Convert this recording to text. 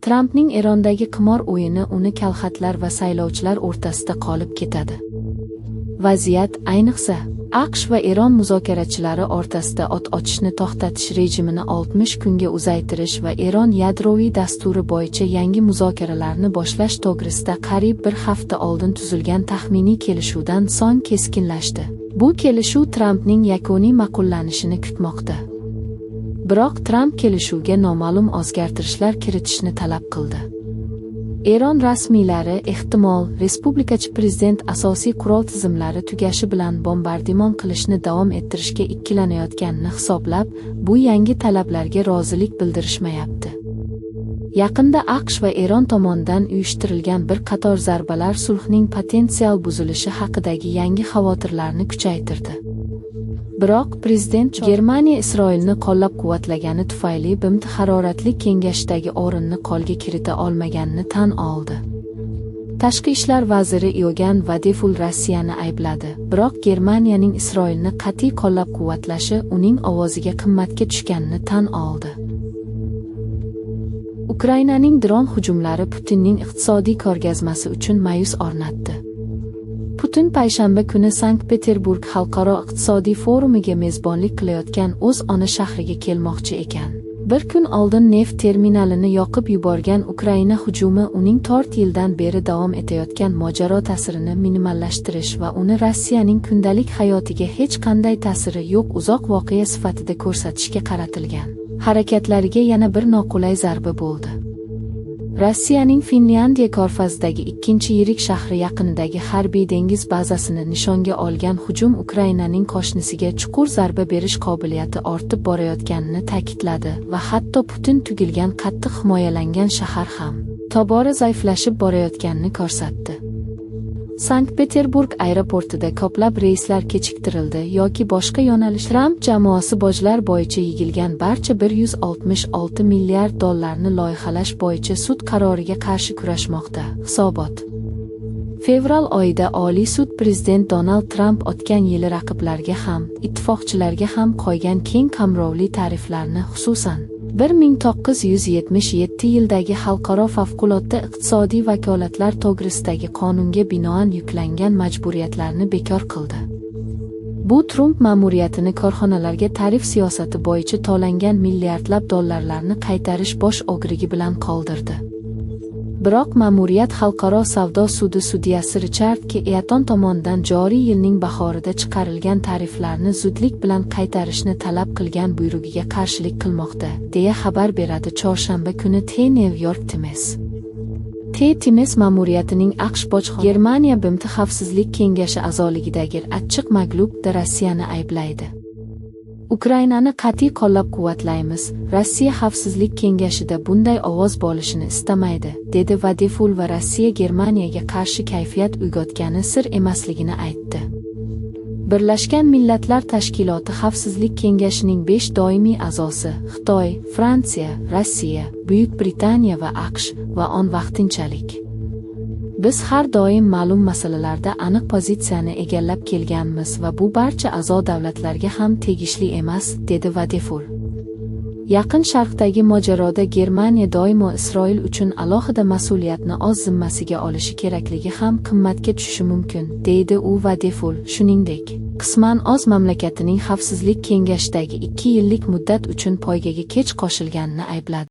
Trampning Erondagi qimor o'yini uni kalxatlar va saylovchilar o'rtasida qolib ketadi. Vaziyat, ayniqsa, AQSh va Eron muzokarachilari o'rtasida o't ochishni to'xtatish rejimini 60 kunga uzaytirish va Eron yadroviy dasturi bo'yicha yangi muzokaralarni boshlash to'g'risida qariyb bir hafta oldin tuzilgan taxminiy kelishuvdan so'ng keskinlashdi. Bu kelishuv Trampning yakuniy ma'qullanishini kutmoqda. Biroq Tramp kelishuvga noma'lum o'zgartirishlar kiritishni talab qildi. Eron rasmiylari, ehtimol, respublikachi prezident asosiy qurol tizimlari tugashi bilan bombardimon qilishni davom ettirishga ikkilanayotganini hisoblab, bu yangi talablarga rozilik bildirishmayapti. Yaqinda AQSh va Eron tomonidan uyushtirilgan bir qator zarbalar sulhning potensial buzilishi haqidagi yangi xavotirlarni kuchaytirdi. Biroq prezident Germaniya Isroilni qo'llab-quvvatlagani tufayli BMT haroratli kengashdagi o'rinni qo'lga kirita olmaganini tan oldi. Tashqi ishlar vaziri Iogan Vadeful Rossiyani aybladi, biroq Germaniyaning Isroilni qat'iy qo'llab-quvvatlashi uning ovoziga qimmatga tushganini tan oldi. Ukrainaning dron hujumlari Putinning iqtisodiy ko'rgazmasi uchun ma'yus o'rnatdi. Putin payshanba kuni Sankt-Peterburg xalqaro iqtisodiy forumiga mezbonlik qilayotgan o'z ona shahriga kelmoqchi ekan. Bir kun oldin neft terminalini yoqib yuborgan Ukraina hujumi uning 4 yildan beri davom etayotgan mojaro ta'sirini minimallashtirish va uni Rossiyaning kundalik hayotiga hech qanday ta'siri yo'q uzoq voqea sifatida ko'rsatishga qaratilgan harakatlariga yana bir noqulay zarba bo'ldi. Rossiyaning Finlyandiya ko'rfazidagi ikkinchi yirik shahri yaqinidagi harbiy dengiz bazasini nishonga olgan hujum Ukrainaning qo'shnisiga chuqur zarba berish qobiliyati ortib borayotganini ta'kidladi va hatto Putin tugilgan qattiq himoyalangan shahar ham tobora zaiflashib borayotganini ko'rsatdi. Sankt-Peterburg aeroportida ko'plab reyslar kechiktirildi yoki boshqa yo'nalish. Tramp jamoasi bojlar bo'yicha yig'ilgan barcha 166 milliard dollarni loyihalash bo'yicha sud qaroriga qarshi kurashmoqda. Hisobot. Fevral oyida Oliy sud prezident Donald Tramp o'tgan yili raqiblarga ham, ittifoqchilarga ham qo'ygan keng qamrovli tariflarni, xususan, 1977 yildagi xalqaro favqulodda iqtisodiy vakolatlar to'g'risidagi qonunga binoan yuklangan majburiyatlarni bekor qildi. Bu Trump ma'muriyatini korxonalarga tarif siyosati bo'yicha to'langan milliardlab dollarlarni qaytarish bosh o'grigi bilan qoldirdi. Biroq ma'muriyat Xalqaro savdo sudi sudyasi Richard K. Eaton tomonidan joriy yilning bahorida chiqarilgan tariflarni zudlik bilan qaytarishni talab qilgan buyrug'iga qarshilik qilmoqda, deya xabar beradi chorshanba kuni The New York Times. The Times ma'muriyatining AQSh bojxona Germaniya BMT Xavfsizlik kengashi a'zoligidagi achchiq mag'lubda Rossiyani ayblaydi. Ukrainani qat'iy qo'llab-quvvatlaymiz, Rossiya Xavfsizlik kengashida bunday ovoz bo'lishini istamaydi, dedi Vadeful va Rossiya Germaniyaga qarshi kayfiyat uyg'otgani sir emasligini aytdi. Birlashgan Millatlar Tashkiloti Xavfsizlik kengashining 5 doimiy a'zosi Xitoy, Fransiya, Rossiya, Buyuk Britaniya va AQSh va on vaqtinchalik. Biz har doim ma'lum masalalarda aniq pozitsiyani egallab kelganmiz va bu barcha a'zo davlatlarga ham tegishli emas, dedi Vadeful. Yaqin Sharqdagi mojaroda Germaniya doimo Isroil uchun alohida mas'uliyatni o'z zimmasiga olishi kerakligi ham qimmatga tushishi mumkin, deydi u Vadeful. Shuningdek, qisman o'z mamlakatining Xavfsizlik kengashidagi 2 yillik muddat uchun poygaga kech qo'shilganini aybladi.